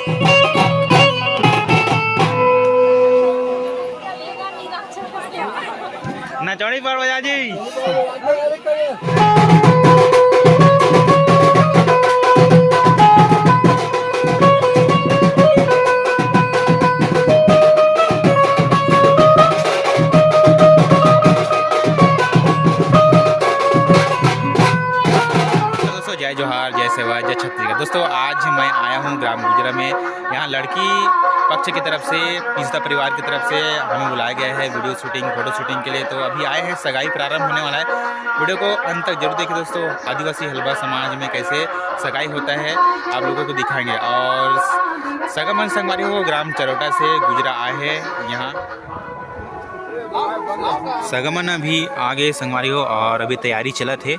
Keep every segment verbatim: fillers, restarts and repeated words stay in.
नचौड़ी पर बजा जी। दोस्तों, जय जोहार, जय सेवा, जय छत्तीसगढ़। दोस्तों, आज मैं आया हूँ ग्राम गुजरा में। यहाँ लड़की पक्ष की तरफ से, पिस्दा परिवार की तरफ से हमें बुलाया गया है वीडियो शूटिंग, फोटो शूटिंग के लिए। तो अभी आए हैं, सगाई प्रारंभ होने वाला है। वीडियो को अंत तक जरूर देखें दोस्तों। आदिवासी हलबा समाज में कैसे सगाई होता है, आप लोगों को दिखाएंगे। और सगा मन संगवारी हो, ग्राम चरोटा से गुजरा आए हैं यहाँ। सगा मन अभी आगे संगवारी हो और अभी तैयारी चलत हे।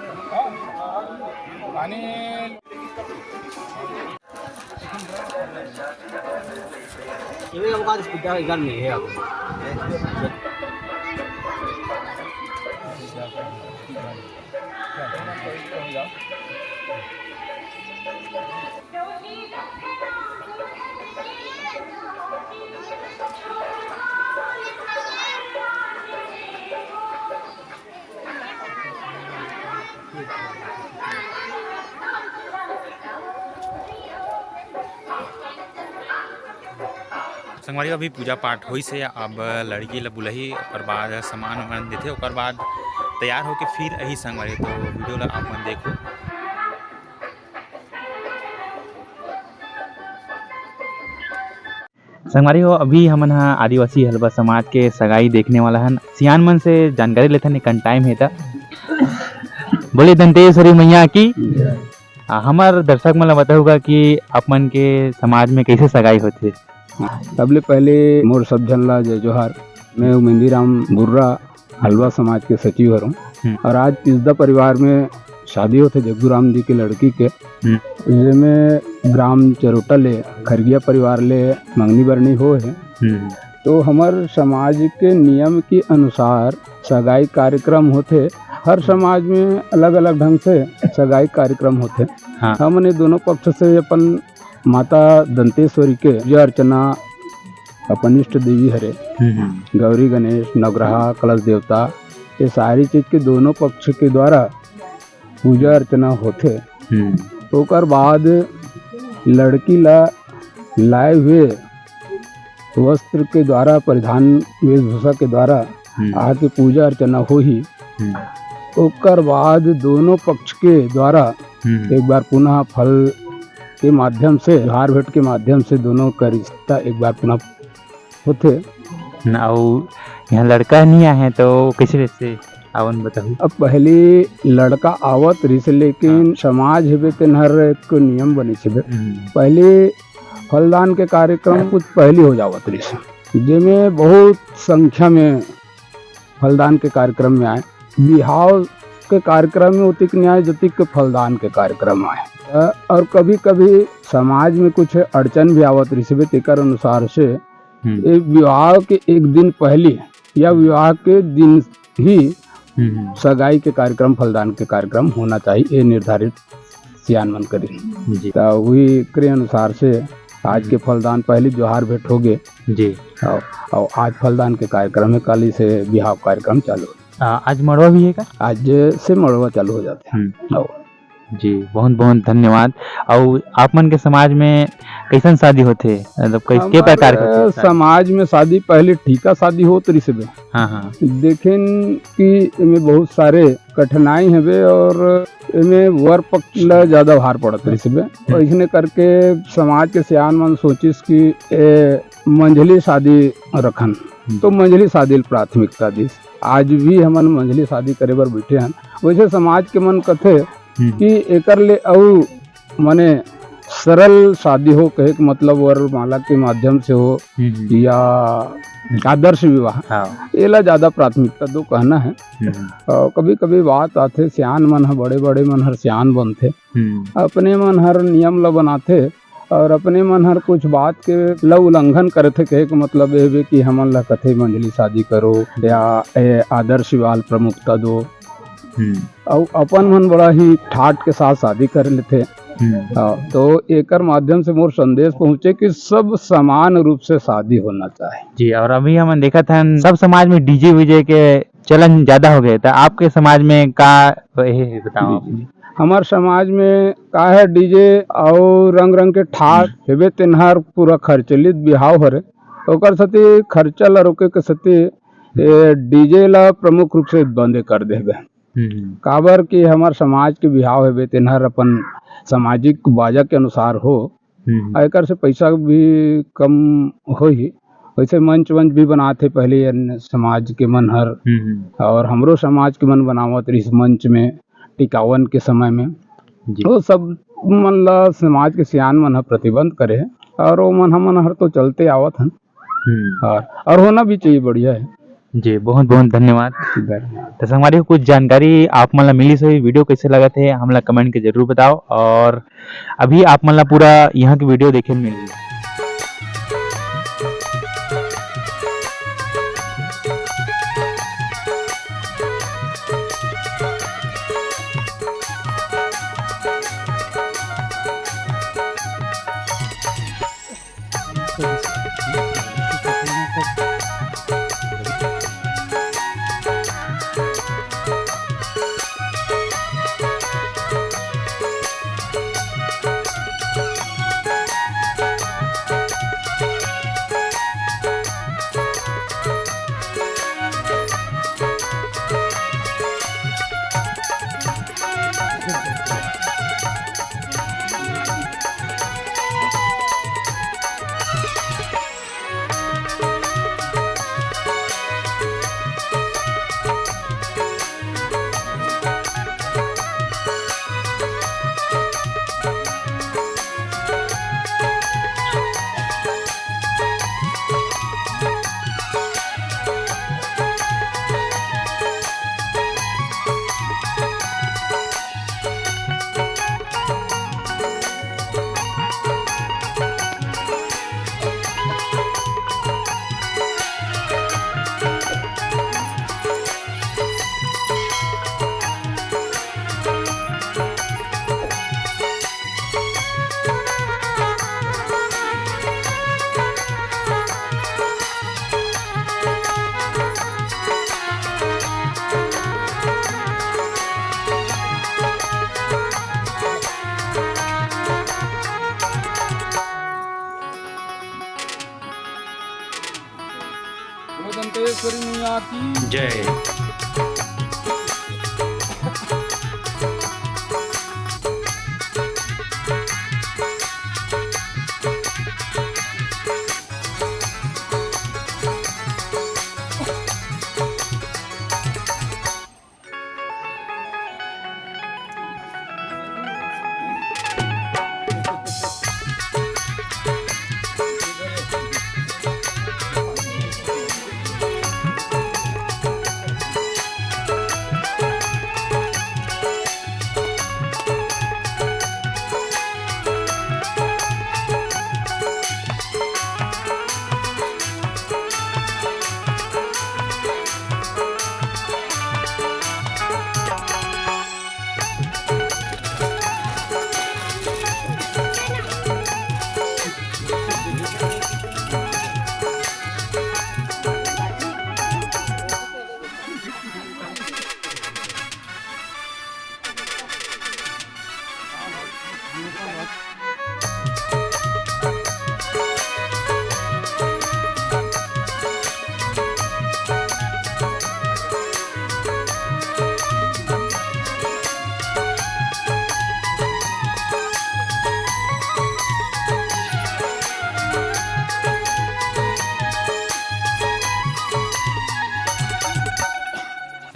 संगवारी, अभी पूजा पाठ होइस हे, अब लड़की ला बुलाही, ओकर बाद सामान वामान देथे, ओकर बाद तैयार होके फिर अही संगवारी। तो वीडियो ला आप मन देखो। संगवारी हो, अभी हमन ह आदिवासी हलबा समाज के सगाई देखने वाला हन। सियान मन से जानकारी लेथन, एकन टाइम हे त। बोले दंतेश्वरी मैया की। आ, हमर दर्शक मन ला बताहू का कि आप मन के समाज में कैसे सगाई होथे? सबले पहले मोर सब झन ला जय जोहार। मैं उमेंदी राम बुर्रा, हलवा समाज के सचिव हरौं। हम्म। और आज पिस्दा परिवार में शादी होथे जग्गू राम जी के लड़की के, हम्म। जेमे ग्राम चरोटा ले खरगिया परिवार ले मंगनी बरनी हो हे। हम्म। तो हमर समाज के नियम के अनुसार सगाई कार्यक्रम होथे। हर समाज में अलग-अलग ढंग से सगाई कार्यक्रम होथे। हाँ। हमन ये दोनों पक्ष से अपन माता दंतेश्वरी के पूजा अर्चना, अपन इष्ट देवी हरे, हम्म, हम्म। गौरी गणेश, नवग्रहा, कलश देवता, ये सारी चीज के दोनों पक्ष के द्वारा पूजा अर्चना होथे। हम्म। ओकर बाद लड़की ला लाए हुए वस्त्र के द्वारा, परिधान वेशभूषा के द्वारा हम्म। आके पूजा अर्चना होही। हम्म। ओकर बाद दोनों पक्ष के द्वारा हम्म। एक बार पुनः फल के माध्यम से, हार भेंट के माध्यम से दोनों का रिश्ता एक बार पुनः होथे। न, अउ यहाँ लड़का नहीं आए हैं तो कैसे, कैसे आवन बताहू? अब पहले लड़का आवत रिस, लेकिन हाँ। समाज हेबे तेन हर एक नियम बनिस हेबे। हम्म। पहले फलदान के कार्यक्रम कुछ पहले हो जावत रिस, जेमे बहुत संख्या में फलदान के कार्यक्रम में आए। बिहाव के कार्यक्रम में उतिक नहीं आए, जतिक के फलदान के कार्यक्रम आए। अ, और कभी-कभी समाज में कुछ अड़चन भी आवत रिस हेबे, तेकर अनुसार से हम्म। ये विवाह के एक दिन पहले या विवाह के दिन ही हम्म, हम्म। सगाई के कार्यक्रम, फलदान के कार्यक्रम होना चाहिए, ये निर्धारित सियान मन करिन। जी। त वही एकरे अनुसार से आज के हम्म। फलदान पहली जोहार भेंट हो गे। जी। और, और आज फलदान के कार्यक्रम है, काली से बिहाव कार्यक्रम चालू हो। आ, आज मड़वा भी है का? आज से मड़वा चालू हो जाथे। हम्म। और जी, बहुत बहुत धन्यवाद। अउ आप मन के समाज में कैसन शादी होथे? मतलब, कैस-, के हमारे प्रकार के होथे शादी? समाज में शादी पहले ठीका शादी होत रिस हेबे। हाँ, हाँ। देखेन कि एमे बहुत सारे कठिनाई हेबे और एमे वर पक्ष ला ज्यादा भार पड़त रिस हेबे। हम्म। अइसने करके समाज के सियान मन सोचिस कि ए मंझली शादी रखन, हम्म। तो मंझली शादी ल प्राथमिकता दिस। आज भी हमन मंझली शादी करे बर बैठे हन। वैसे समाज के मन कथे हम्म। कि एकर ले अउ माने सरल शादी हो, कहे के मतलब वरमाला के माध्यम से हो हम्म, हम्म। या हम्म। आदर्श विवाह, हाँ। एला ज्यादा प्राथमिकता दो कहना है। हम्म। अ, कभी-कभी बात आथे, सियान मन ह, बड़े-बड़े मन हर सियान बनथे, हम्म। अपने मन हर नियम ल बनाथे और अपने मन हर कुछ बात के ल उल्लंघन करथे, कहे के मतलब ये हवे कि हमन ल कथे मंझली शादी करो या ए आदर्श विवाह ल प्रमुखता दो। हम्म। अउ अपन मन बड़ा ही ठाट के साथ शादी कर लेथे। हम्म। हाँ, तो एकर माध्यम से मोर संदेश पहुँचे कि सब समान रूप से शादी होना चाही। जी, और अभी हमन देखत हन, सब समाज में डीजे वीजे के चलन ज्यादा हो गए, तो आपके समाज में का हे, बताओ आप। जी, जी। हमार समाज में का है, डीजे और रंग रंग के ठाट हम्म। हेबे, तेनहर पूरा खर्चलित बिहाव हरे, ओकर सेती खर्चा ला रोके के सेती ये डीजे ला प्रमुख रूप से बंद कर देबे। हम्म। काबर कि हमर समाज के बिहाव हेबे, तेनहर अपन सामाजिक बाजा के अनुसार हो, हम्म। एकर से पैसा भी कम होही। वैसे मंच वंच भी बनात हे पहले अन्य समाज के मन हर, हम्म। और हमरो समाज के मन बनावत रहिस मंच में टिकावन के समय में। जी। वो सब मन ला समाज के सियान मन ह प्रतिबंध करे हे, और वो मन हमन हर तो चलते आवत हन। हम्म। और, और होना भी चाहिए, बढ़िया है। जी, बहुत बहुत धन्यवाद। धन्यवाद। तो संगवारी हो, कुछ जानकारी आप मन ला मिलिस होही, वीडियो कैसे लगत हे, हमला कमेंट के जरूर बताओ। और अभी आप मन ला पूरा यहाँ के वीडियो देखे मिलही। बोलो दंतेश्वरी मैया की जय।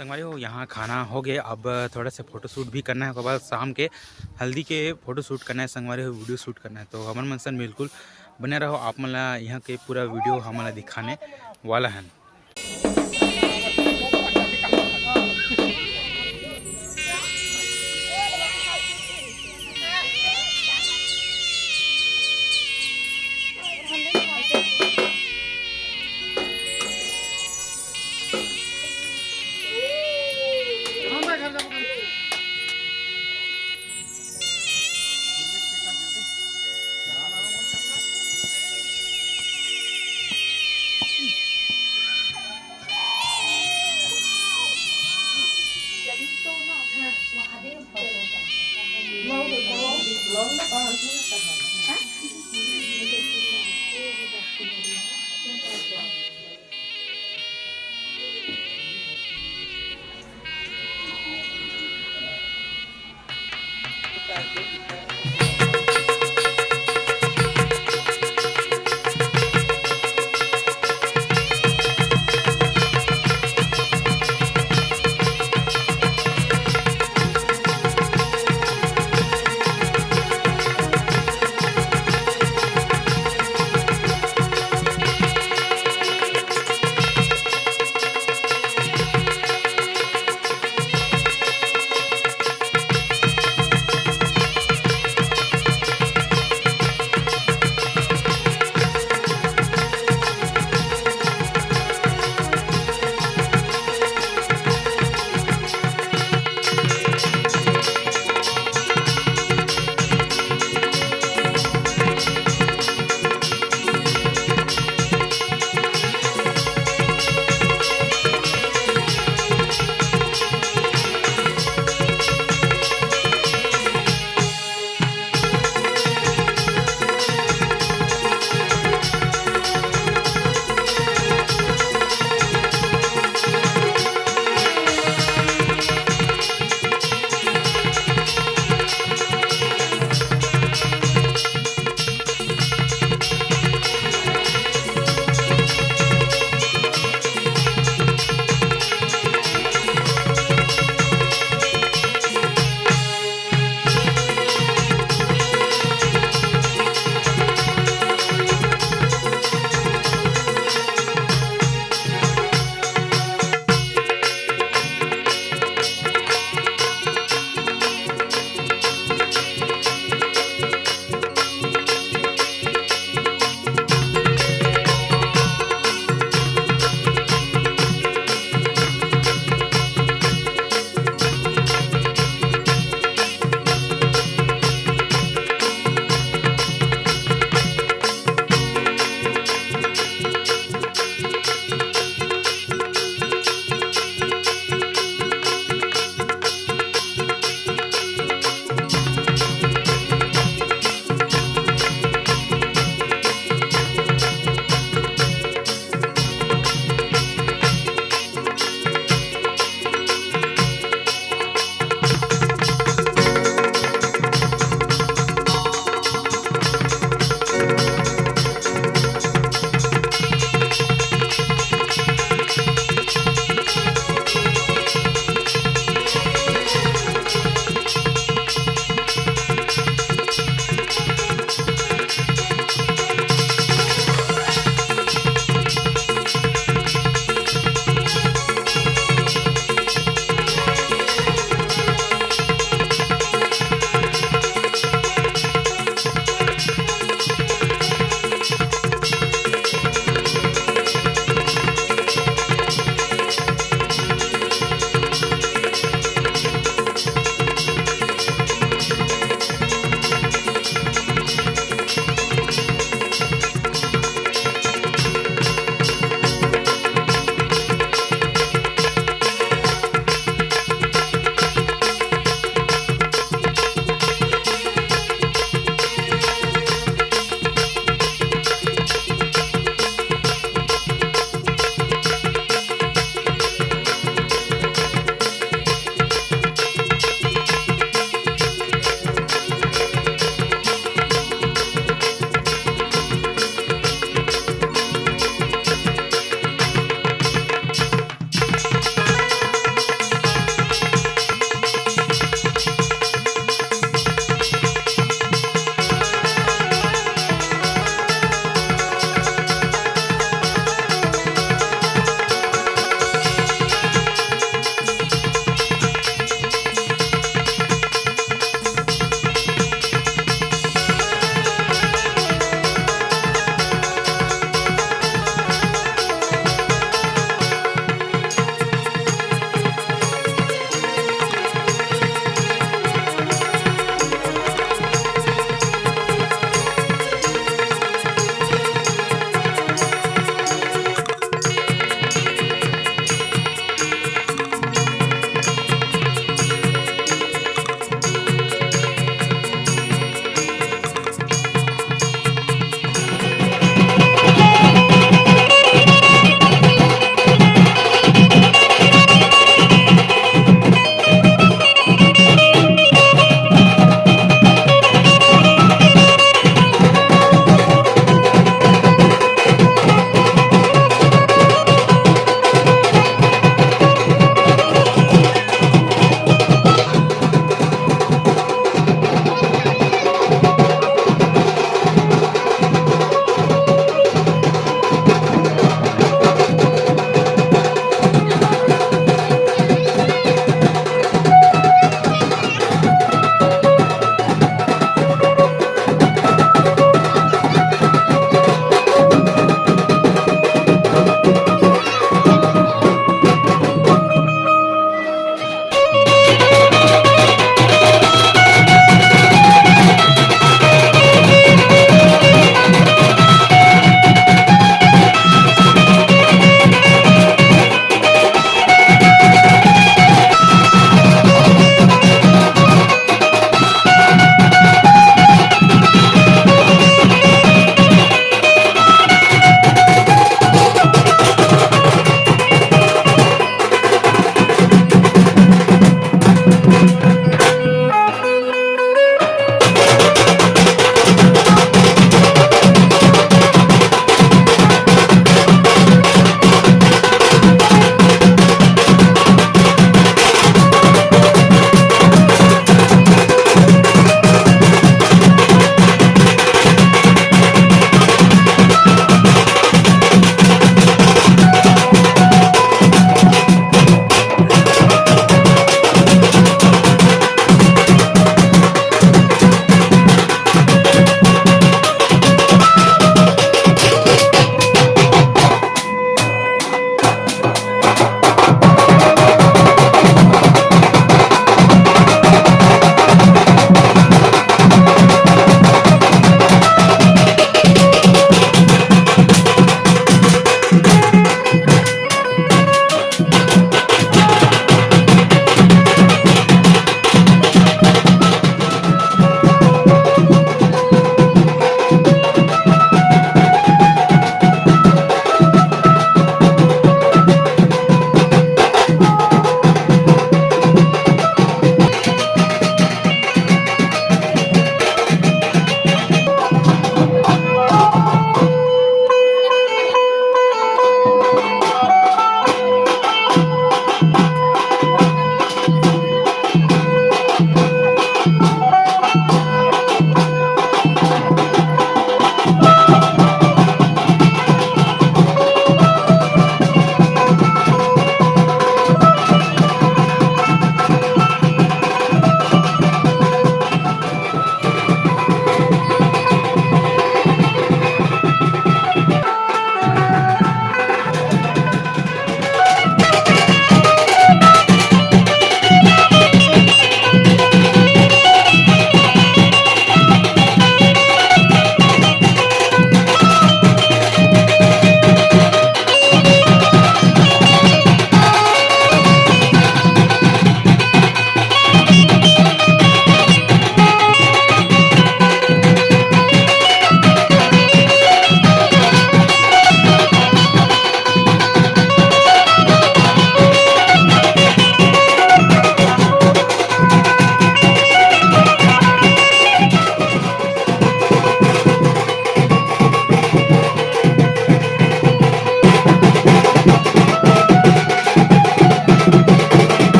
संगवारी हो, यहाँ खाना हो गए, अब थोड़ा सा फोटोशूट भी करना है। ओकर बाद शाम के हल्दी के फोटोशूट करना है संगवारी हो, वीडियो शूट करना है। तो हमर मन संग बिल्कुल बने रहो, आप मन ला यहाँ के पूरा वीडियो हमन ला दिखाने वाला है।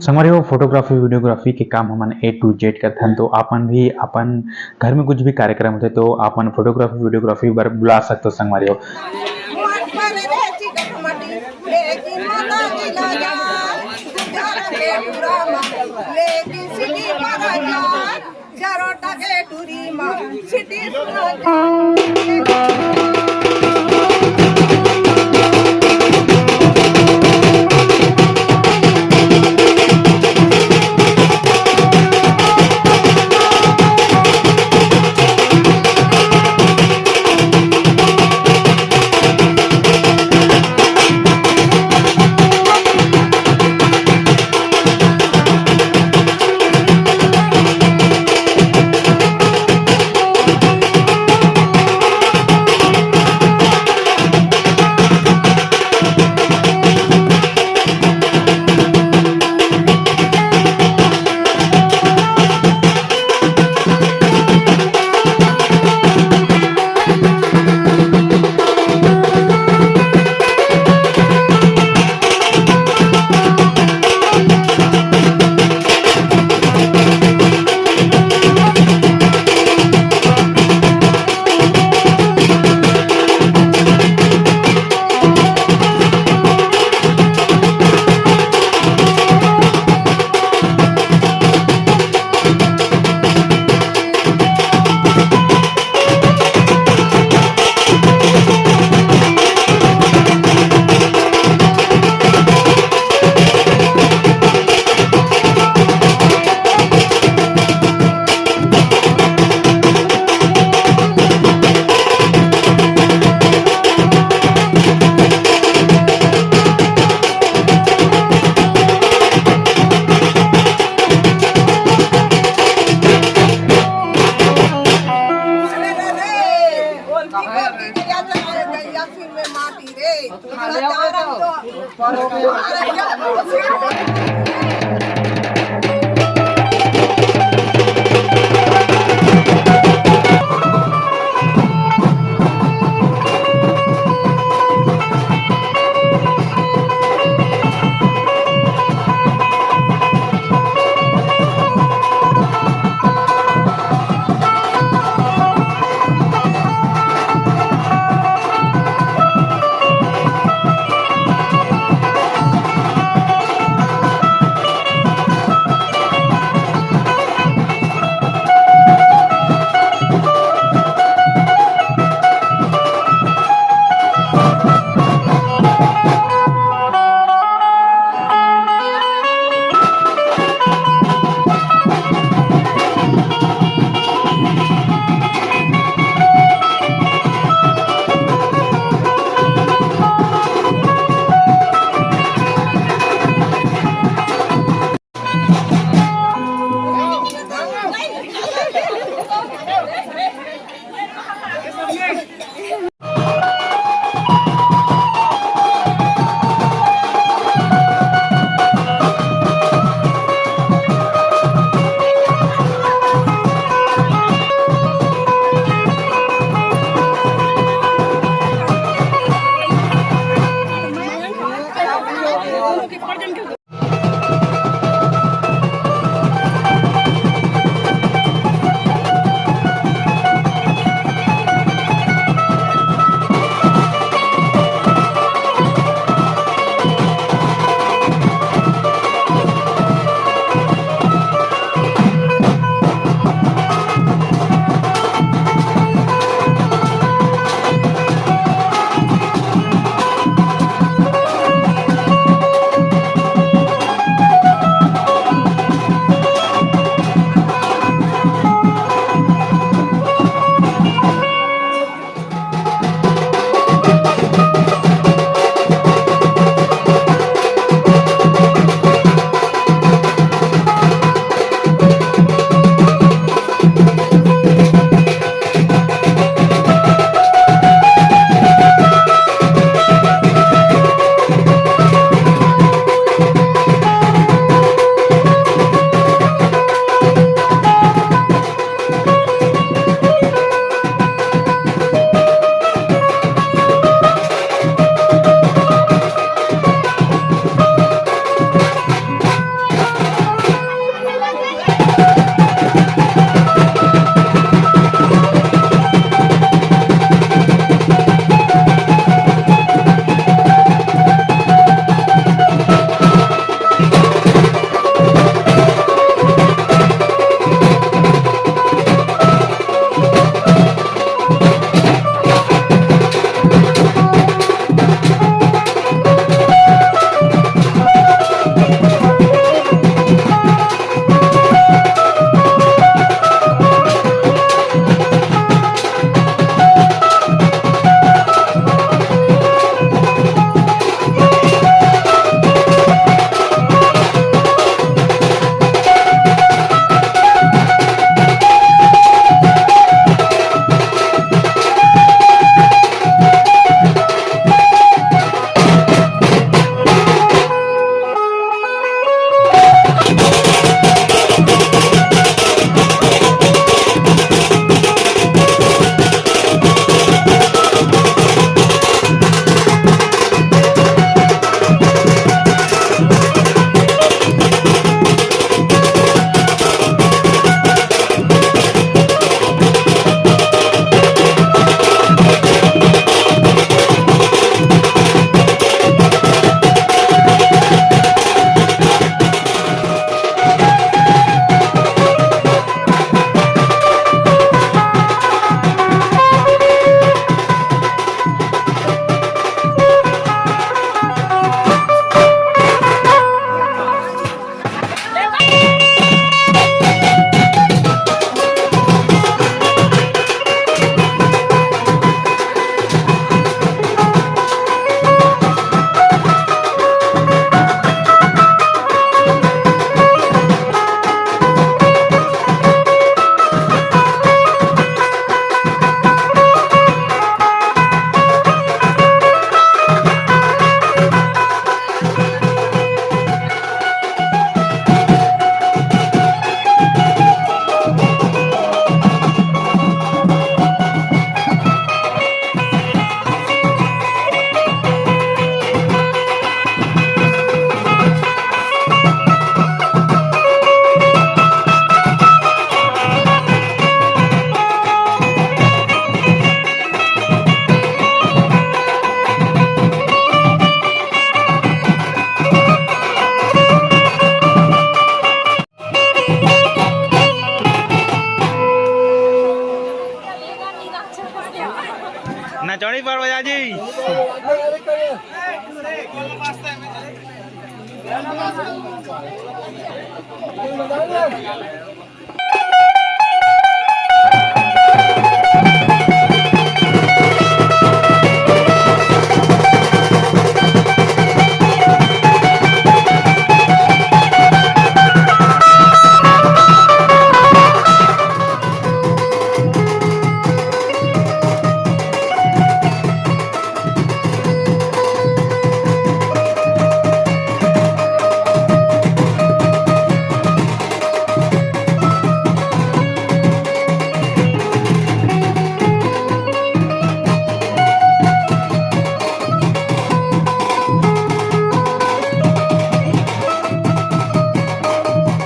संगवारी हो, फोटोग्राफी वीडियोग्राफी के काम हमन ए टू जेड करथन, तो आप मन भी अपन घर में कुछ भी कार्यक्रम होथे तो आप मन फोटोग्राफी वीडियोग्राफी बर बुला सकते हो संगवारी हो।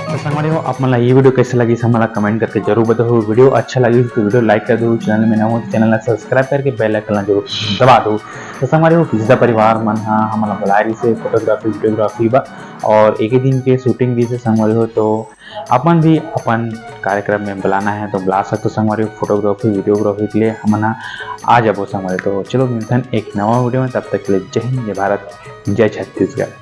तो संगवारी हो, आप मन ला ये video कैसे लगिस, हमन ला comment करके जरूर बताओ। Video अच्छा लगिस तो video like कर दो, channel में नवा हो तो channel ला subscribe करके bell icon ला जरूर दबा दो। तो संगवारी हो, पिछला परिवार मन हा हमन ला बुलाए रहिसे photography, videography बर, और एक ही दिन के shooting रहिसे संगवारी हो। तो अपन भी अपन कार्यक्रम में बुलाना है तो बुला सकते हो संगवारी हो, photography, videography के लिए हमन हा आ जाबो संगवारी हो। तो चलो मिलथन एक नवा video में, तब तक के लिए जय हिंद, जय भारत, जय छत्तीसगढ़।